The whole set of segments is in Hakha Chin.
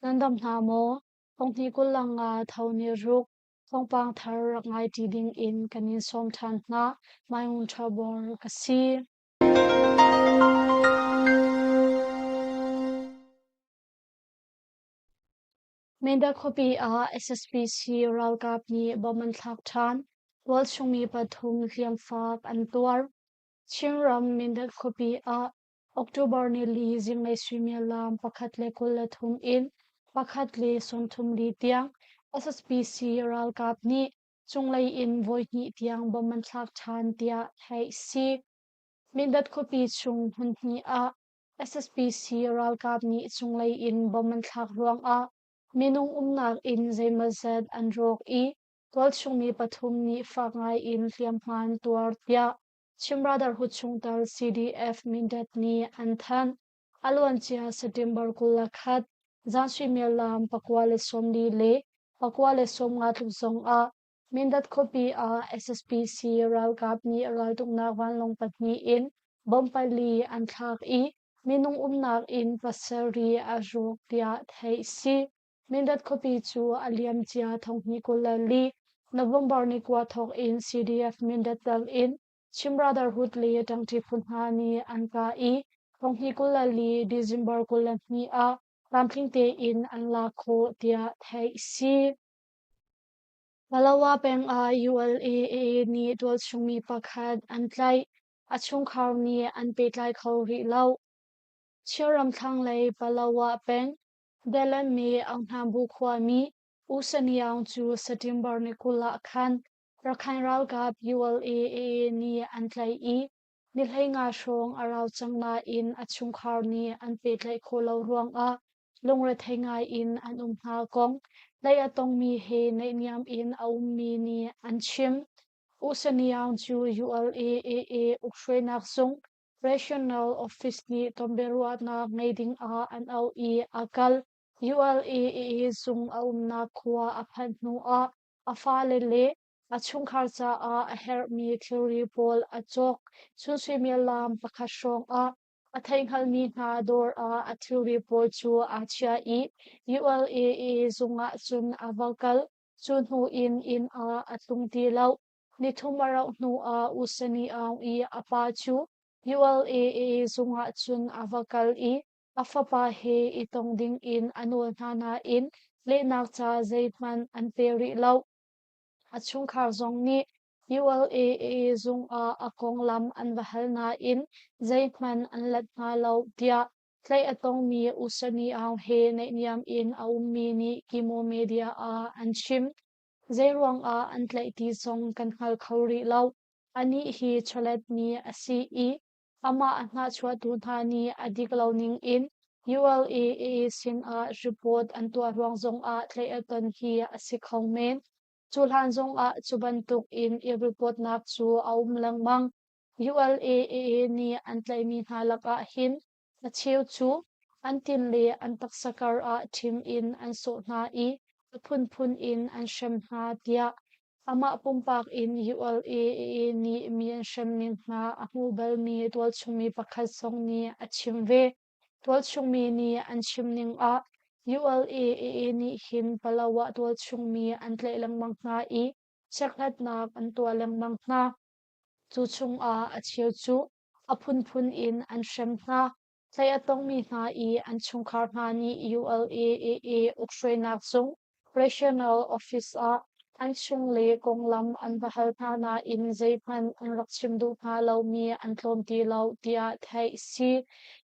Nan dam hna maw? Thonghnih 25 tho ni ruk thawngpang thar rak ngai ṭi ding in kan in sawm ṭhan hna. Mai Ngun Ṭha Bor ka si. Mindat khuapi ah SSPC ralkap nih bomb an thlak ṭhan. Tualchung mi pathum hliamfak an tuar. Chinram Mindat khuapi ah October nili zinglei suimilam 1:23 in 1:34 tiang SSPC ralkap nih cunglei in voihnih tiang bomb an thlak ṭhan tiah theih a si. Mindat khuapi chung hmunhnih ah SSPC ralkap nih cunglei in bomb an thlak ruangah minung umnak inn zeimawzat an rawk i tualchung mi pathum nih fak ngai in hliamhma an tuar tiah Chin Brotherhood chungtel CDF Mindat nih an thanh. A luancia September 21 zan suimilam 9:40 le 9:50 tluk zongah Mindat khuapi ah SSPC ralkap nih raltuknak vanlawng pahnih in bomb pali an thlak i minung umnak inn pasarih a rawk tiah theih a si. Mindat khuapi cu a liamcia thonghnih 24 November ni kua thawk in CDF Mindat tel in Chin Brotherhood le ṭangṭi phu hna nih an kah i thonghnih 24 December 22 ah tlamtling tein an lak khawh tiah theih a si. Palawa peng ah ULAA nih tualchung mi pakhat an tlaih. A chungkhar nih an pehtlai kho rih lo. Chinram thlanglei Palawa peng Delanmi Aunghnambu khuami U Saniaung cu September ni 20 ah khan Rakhine ralkap ULAA nih an tlaih i ni 15 hrawng a rau cang nain a chungkhar nih an pehtlaih khawh lo ruangah lungrethei ngai in an um hna kong tlaih a tongmi he naihniam in a ummi nih an chim. U Saniaung cu ULAAA ukhruainak zung Regional Office nih tonbiaruahnak ngei ding ah an auh i a kal. ULAAA zung a umnak khua a phanh hnu ah a fale le a chungkhar caah a herhmi thilri pawl a cawk. Chun suimilam pakhat hrawng ah A theihhngalhmi hna dawr ah a thilri pawl cu aa chia i ULAA zung ah cun a va kal. Cu hnu in inn ah a tlung ti lo. Nithum a rauh hnu ah U Sani Aung i a pa cu ULAA zung ah cun a va kal i a fapa he i tong ding in a nawl hna nain lehnak ca zeihmanh an pe rih lo. A chungkhar zong nih ULAA zung ah a konglam an va hal nain zeihmanh an let hna lo tiah tlaih a tongmi U Sani Aung he naihniam in a ummi nih Kimo Media ah an chim. Zeiruang ah an tlaih ti zong kan hngal kho rih lo. Anih hi chawletmi a si i amah a hnahchuahtu hna nih a dik lo ning in ULAA sinah report an tuah ruang zongah tlaih a ton hi a si kho men. Cu hlan zongah cu bantuk in i reportnak cu a um lengmang. ULAA nih an tlaihmi hna lakah hin a cheu cu an tin le an taksa kar ah ṭhim in an sawh hna i a phunphun in an hrem hna tiah amah pumpak in ULAA nih mi an hremning hna a hmu balmi tualchungmi pakhat zong nih a chim ve. Tualchungmi nih an chimning ah ULAA nih hin Palawa tualchungmi an tlaih lengmang hna i chekhlatnak an tuah lengmang hna. Cu chungah a cheu cu a phunphun in an hrem hna. Tlaih a tongmi hna i an chungkhar hna nih ULAAA ukhruainak zung Regional Office ah an chungle konglam an va hal hna nain zeihmanh an rak chim duh hna lomi an tlawm ti lo tiah theih a si.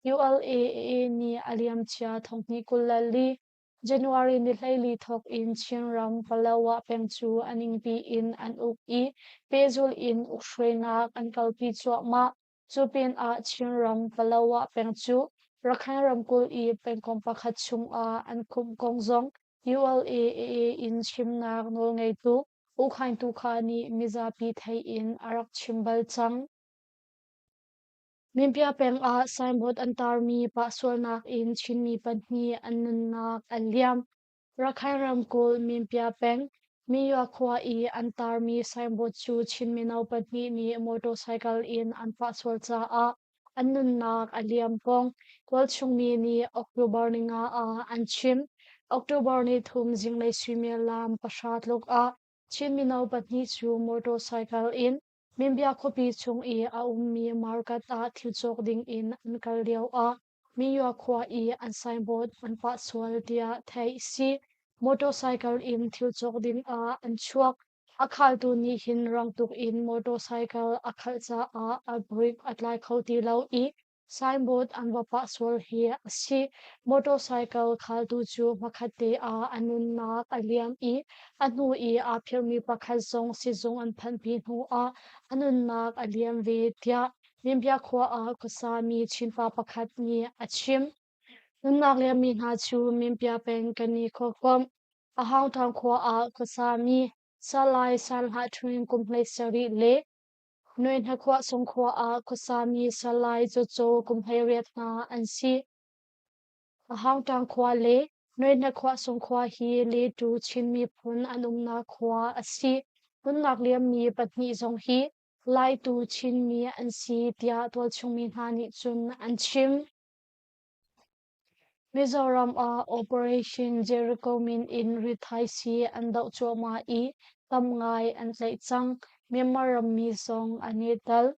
ULAAA nih a liamcia thonghnih 24 January ni 14 thawk in Chinram Palawa peng cu a ningpi in an uk i pehzulh in ukhruainak an kalpi cuahmah. Cu pinah Chinram Palawa peng cu Rakhine ramkulh i pengkomh pakhat chungah an khumh kong zong ULAAA in chimnak nawlngeitu U Khaing Tu Kha nih mizapi theih in a rak chim bal cang. Minpia peng ah signboard an tarmi pahsualnak in Chinmi pahnih an nunnak an liam. Rakhine ramkulh Minpia peng Miyua khua i an tarmi signboard cu Chin mino pahnih nih motorcycle in an pahsual caah an nunnak a liam kong tualchungmi nih October ninga ah an chim. October ni thum zinglei suimilam 10 tluk ah Chin mino pahnih cu motorcycle in Minbia khuapi chung i a ummi market ah thil cawk ding in an kal lio ah Miyua khua i an signboard an pah sual tiah theih a si. Motorcycle in thil cawk ding ah an chuak. A khaltu nih hin rang tuk in motorcycle a khalh caah a brake a tlai kho ti lo i signboard an va pah sual hi a si. Motorcycle khaltu cu hmakhatte ah a nunnak a liam i a hnu i aa phirmi pakhat zong sizung an phanhpi hnu ah a nunnak a liam ve tiah Minbia khua ah khuasami Chinpa pakhat nih a chim. Nunnak liammi hna cu Minbia peng Kani khuakomh, Ahangthang khua ah khuasami Salai Sanhlah Ṭhuin kum 17 le Nuihnakhuah Sungkhua ah khuasami Salai Cucu kum 18 hna an si. Ahangṭang khua le Nuihnakhuah Sungkhua hi Letu Chin miphun an umnak khua a si. Nunnak liammi pahnih zong hi Laitu Chinmi an si tiah tualchungmi hna nih cun an chim. Mizoram ah Operation Jericho min in rithaisii an doh cuahmah i tam ngai an tlaih cang. Myanmar rammi zong an i tel.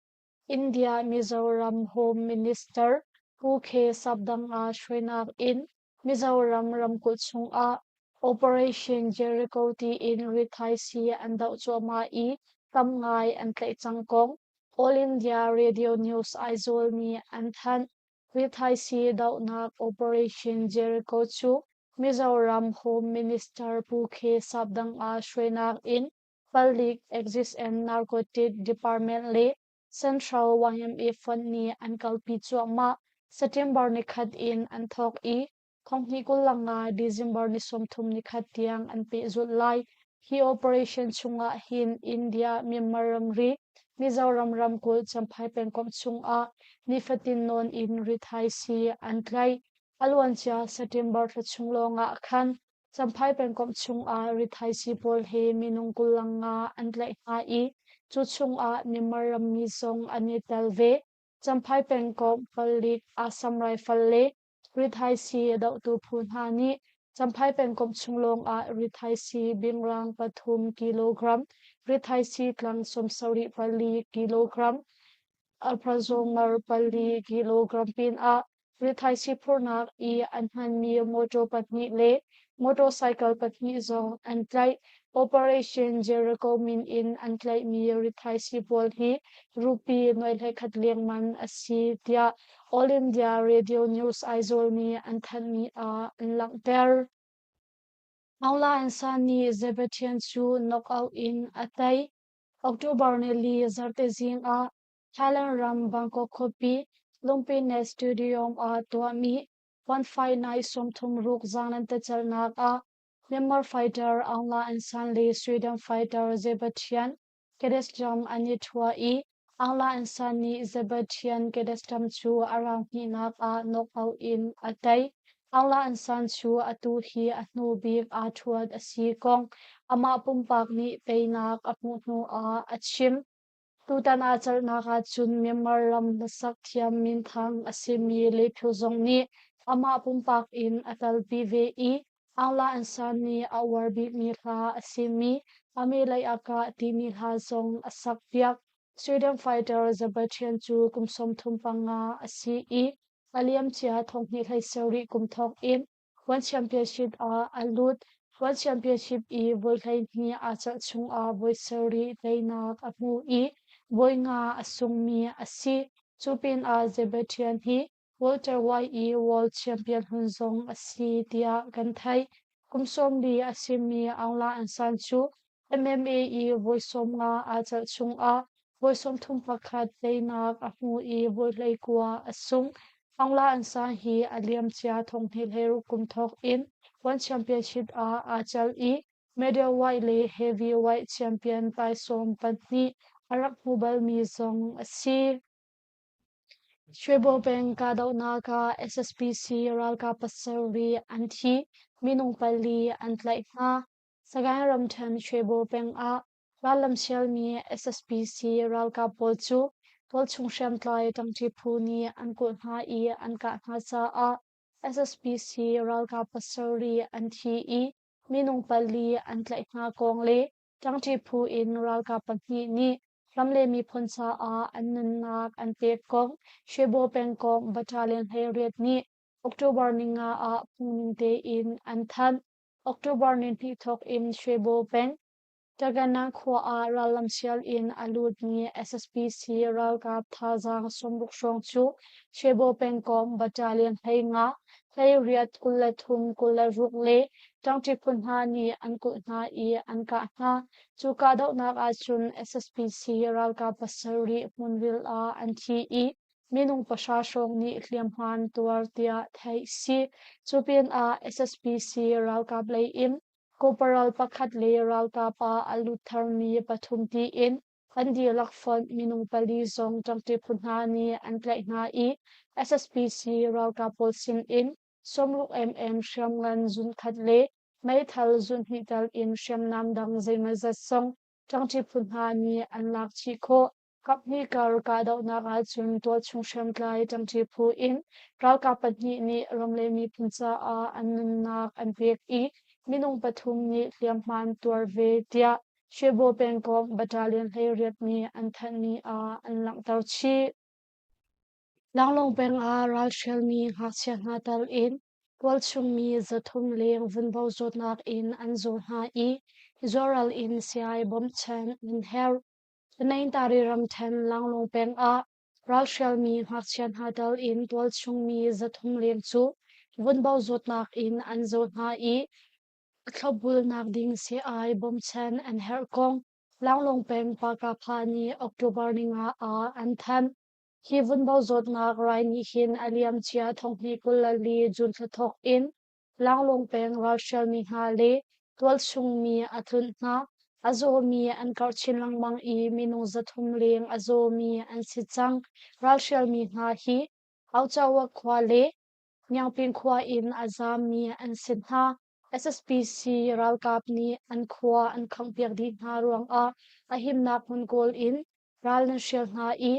India Mizoram Home Minister Pu K. Sapdanga hruainak in Mizoram ramkulh chungah Operation Jericho tiin rithaisii an doh cuahmah i tam ngai an tlaih cang kong All India Radio News Aizawl nih an thanh. Rithaisii dohnak Operation Jericho cu Mizoram Home Minister Pu K. Sapdanga hruainak in Palik Excise and Narcotic Department le Central YMA Fund nih an kalpi cuahmah. September nikhat in an thawk i 2025 December ni 30 nikhat tiang an pehzulh lai. Hi operation chungah hin India Myanmar ramri Mizoram ramkulh Champhai pengkomh chungah nifatin nawn in rithaisii an tlaih. A luancia September thla chung lawngah khan Champhai pengkomh chungah rithaisii pawl he minung 25 an tlaih hna i cu chungah Myanmar rammi zong an i tel ve. Champhai pengkomh palik Assam Rifle le Rithaisii a dohtu phu hna nih Champhai pengkomh chung lawngah rithaisii bingrang pathum kilogram, rithaisii tlang 74 kilogram, alprazolam pali kilogram pinah rithaisii phurhnak i an hmanmi mawṭaw pahnih le motorcycle pahnih zong an tlaih. Operation Jericho min in an tlaihmi rithaisii pawl hi rupee nuai 11 lengman a si tiah All India Radio News Aizawl nih an thanhmi ah an langhter. Aung La N nih Zebatian cu knockout in a tei. October nili zarhte zing ah Thailand ram Bangkok khuapi Lumpinee Stadium ah tuahmi One Fight Night 36 zaanglentecalhnak ah Myanmar fighter Aung La N le Sweden fighter Zebatian Kedesdam an i ṭhua i Aung La N nih Zebatian Kedesdam cu a round hnihnak ah knockout in a tei. Aung La N cu atu hi a hnu bik aa ṭhuat a si kong amah pumpak nih teinak a hmuh hnu ah a chim. Tutan aa celhnak ahcun Myanmar ram hlasak thiam minthang a simi Le Phyo zong nih amah pumpak in a telpi ve i Aung La N nih a uar bikmi hla a simi Ame Lei A Kah timi hla zong a sakpiak. Sweden fighter Sebastian cu kum 35 a si i a liamcia 2017 kum thawk in One Championship ah a lut. One Championship i voi 12 aa celh chungah voi sarih teinak a hmu i voi nga a sungmi a si. Cu pinah Sebastian hi Walter White i World Champion hun zong a si tiah kan theih. Kum 40 a simi Aung La N cu MMA i voi 50 aa celh chungah voi 31 teinak a hmu i voi 19 a sung. Aung La N hi a liamcia 2016 kum thawk in One Championship ah aa celh i middleweight le heavyweight champion taisawm pahnih a rak hmu balmi zong a si. Shwebo peng kahdohnak ah SSPC ralkap pasarih an thi, minung pali an tlaih hna. Sagaing ramṭhen Shwebo peng ah rallam sialmi SSPC ralkap pawl cu tualchung hriamtlai ṭangṭi phu nih an kulh hna i an kah hna caah SSPC ralkap pasarih an thi i minung pali an tlaih hna kong le ṭangṭi phu in ralkap pahnih nih ram le miphun caah an nunnak an pek kong Shwebo pengkomh Battalion 18 nih October ninga ah phungning tein an thanh. October nihnih thawk in Shwebo peng Tagana khua ah rallam sial in a lutmi SSPC ralkap thazaang 60 hrawng cu Shwebo pengkomh Battalion 15, 18, 23, 26 le ṭangṭi phu hna nih an kulh hna i an kah hna. Cu kahdohnak ahcun SSPC ralkap pasarih hmunril ah an thi i minung pahra hrawng nih hliamhma an tuar tiah theih si. Cu pinah SSPC ralkap lei in Corporal pakhat le ralkap ah a lut tharmi pathum tiin an dihlak fonh minung pali zong ṭangṭi phu hna nih an tlaih hna i SSPC ralkap pawl sinin 60 mm hriamngan zunkhat le meithal zunhnih tal in hriamnam dang zeimawzat zong ṭangṭi phu hna nih an lak chih khawh. Kaphnih kar kahdohnak ahcun tualchung hriamtlai ṭangṭi phu in ralkap pahnih nih ram le miphun caah an nunnak an pek i minung pathum nih hliamhma an tuar ve tiah Shwebo pengkomh Battalion 18 nih an thanhmi ah an langhter chih. Laklawng peng ah ralhrialmi ngakchia hna tal in tualchung mi 300 leng vunbo zawtnak in an zaw hna i zuaral in siai bawmchan an herh. Tanayintari ramṭhen Langlung peng ah ralhrialmi ngakchia hna tal in tualchung mi 300 leng cu vunbo zawtnak in an zaw hna i a thlopbulnak ding sii-ai bawmchan an herh kong Langlung peng Pakapha nih October ninga ah an thanh. Hi vunbo zawtnak rai nih hin a liamcia 2024 June thla thawk in Langlung peng ralhrialmi hna le tualchungmi a tlunh hna. A zawmi an karh chin lengmang i minung 300 leng a zawmi an si cang. Ralhrialmi hna hi Aucawa khua le Ngiangping khua in a zaammi an si hna. SSPC ralkap nih an khua an khanghpiak dih hna ruangah a himnak hmun kawl in ral nan hrial hna i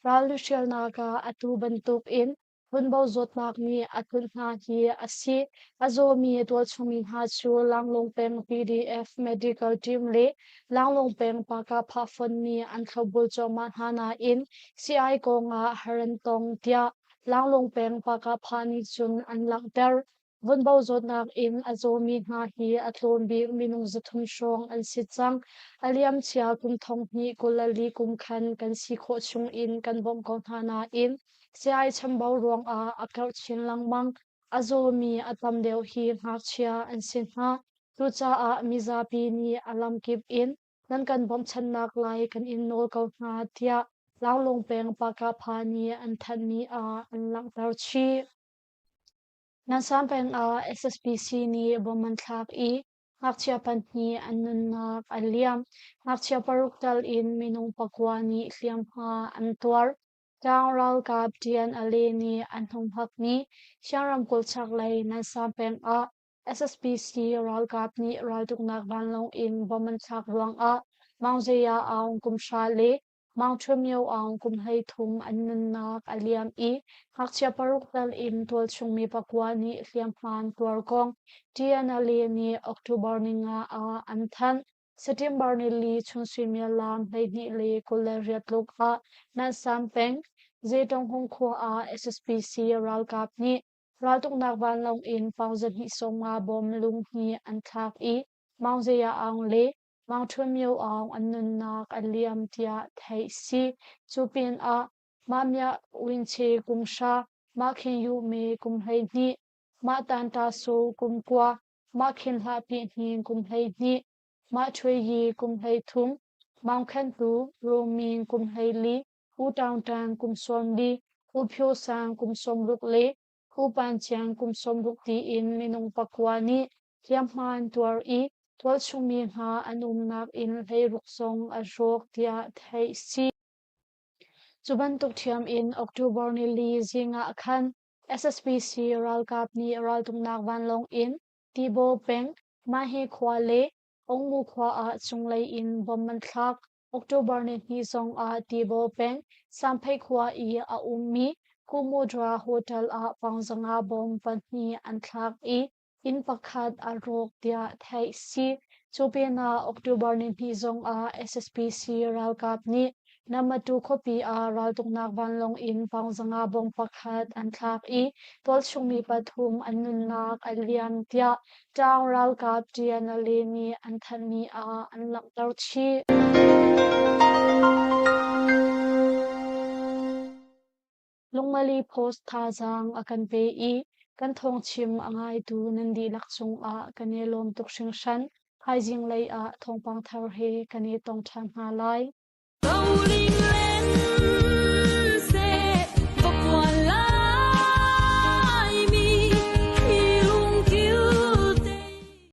ral nan hrialnak ah atu bantuk in Vunbo zawtnak nih a tlunh hna hi a si. A zawmi tualchungmi hna cu Langlung peng PDF medical team le Langlung peng Pakapha fund nih an thlopbul cuahmah hna nain sii-ai kongah har an tong tiah Langlung peng Pakapha nih cun an langhter. Vunbo zawtnak in a zawmi hna hi a tlawm bik minung 300 hrawng an si cang. A liamcia kum 2024 kum khan kan si khawh chung in kan bawmh ko hna nain sii-ai chambau ruangah a karh chin lengmang. A zawmi a tam deuh hi ngakchia an si hna. Cucaah mizapi nih a lamkip in nan kan bawmhchanhnak lai kan in nawl ko hna tiah Laulung peng Pakapha nih an thanhmi ah an langhter chih. Nansan peng ah SSPC nih bom an thlak i ngakchia pahnih an nunnak a liam. Ngakchia paruk tal in minung pakua nih hliamhma an tuar. Tlang ralkap TNLA nih an humhakmi Siang ramkulh chaklei Nansan peng ah SSPC ralkap nih raltuknak vanlawng in bom an thlak ruangah Maung Zeya Aung kum hra le Maung Htwe Myo Aung kum 13 an nunnak a liam i ngakchia paruk tal in tualchung mi pakua nih hliamhma an tuar kong TNLA nih October ninga ah an thanh. September nili chun suimilam 12:28 tluk ah Nansan peng Zetonghung khua ah SSPC ralkap nih raltuknak vanlawng in pau 250 bom lung hnih an thlak i Maung Zeya Aung le Maung Htwe Myo Aung an nunnak a liam tiah theih si. Cu pinah Mah Myah Win Che kum hra, Mah Khin Yu Me kum 12, Mah Tan Ta Su kum kua, Mah Khin Hlah Pi Hnin kum 12, Mah Htwe Yi kum 13, Maung Khen Tu Ro Min kum 14, U Taung Tan kum 40, U Phyo Sang kum 60 le U Pan Ciang kum 60 tiin minung pakua nih hliamhma an tuar i tualchungmi hna an umnak inn 16 zong a rawk tiah theih si. Cu bantuk ṭhiam in October nili zing ah khan SSPC ralkap nih raltuknak vanlawng in Tibaw peng Mahe khua le Ongmu khua ah cunglei in bomb an thlak. October nihnih zong ah Tibaw peng Samphei khua i a ummi Kumudra Hotel ah pangzanga bom pahnih an thlak i inn pakhat a rawk tiah theih si. Cu pinah October nihnih zongah SSPC ralkap nih Namatu khuapi ah raltuknak vanlawng in pangzanga bom pakhat an thlak i tualchung mi pathum an nunnak a liam tiah Ṭaang ralkap TNLA nih an thanhmi ah an langhter chih. Lungmali Post thazaang a kan pe i kan thawngchim a ngaitu nan dihlak cungah kan i lawm tuk hringhran. Thaizing lei ah thawngpang thar he kan i tong ṭhan hna lai.